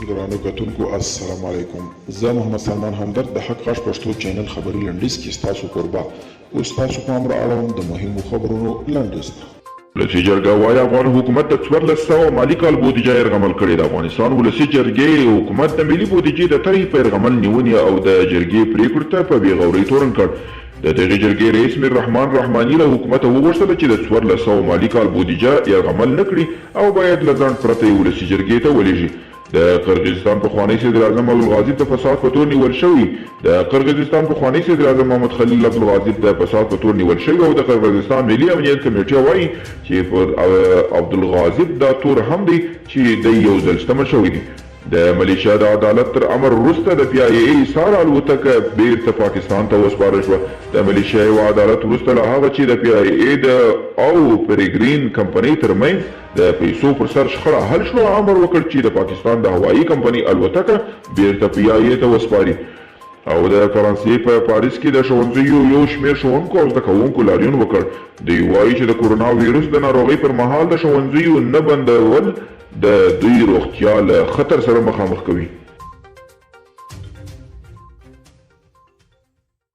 ګرانو کتونکو السلام علیکم، زه محمد سلمان همدرد د حق غږ پښتو چینل خبري لنډیز کې ستاسو کوربه. اوس ستاسو پام را اړوم د مهمو خبرونو لنډیز ته. ولسي جرګه وايي، افغان حکومت د 1400 مالي کال بودیجه یرغمل کړې. د افغانستان ولسي جرګې حکومت د ملي بودیجې د طرحې په یرغمل نیونې او د جرګې پرېکړو ته په بې غورۍ تورن کړ. د دغې جرګې رئیس میر رحمان رحماني له حکومته وغوښتل چې د 1400 مالي کال بودیجه یرغمل نه کړي او باید له ځنډ پرته یې ولسي جرګې ته ولېږي. د قرغیزستان پخوانی صدراعظم عبدالغازیب د فساد په تور نیول شوی. د قرغیزستان پخوانی صدراعظم محمد خلیل عبدالغازیب د فساد په تور نیول شوی او د قرغیزستان ملي امنیت کمېټه وايي چې پر عبدالغازیب دا تور هم دی چې دی یو ځل شتمن شوی دی. د ملیشیا د عدالت تر امر وروسته د پي آی ای سار الوتکه بیرته پاکستان ته وسپارل شوه. د ملیشیا یوه عدالت وروسته له هغه چې د پي آی ای د او پریګرین کمپنۍ ترمنځ د پیسو پر سر شخړه حل شوه، امر وکړ چې د پاکستان د هوایي کمپنۍ الوتکه بیرته پي آی ای ته وسپاري. او د فرانسې په پاریس کې د ښوونځیو یو شمېر ښوونکو او زده کوونکو لاریون وکړ. دوی وايي چې د کورونا ویروس د ناروغۍ پر مهال د ښوونځیو نه بندول د دوی روغتیا له خطر سره مخامخ کوي.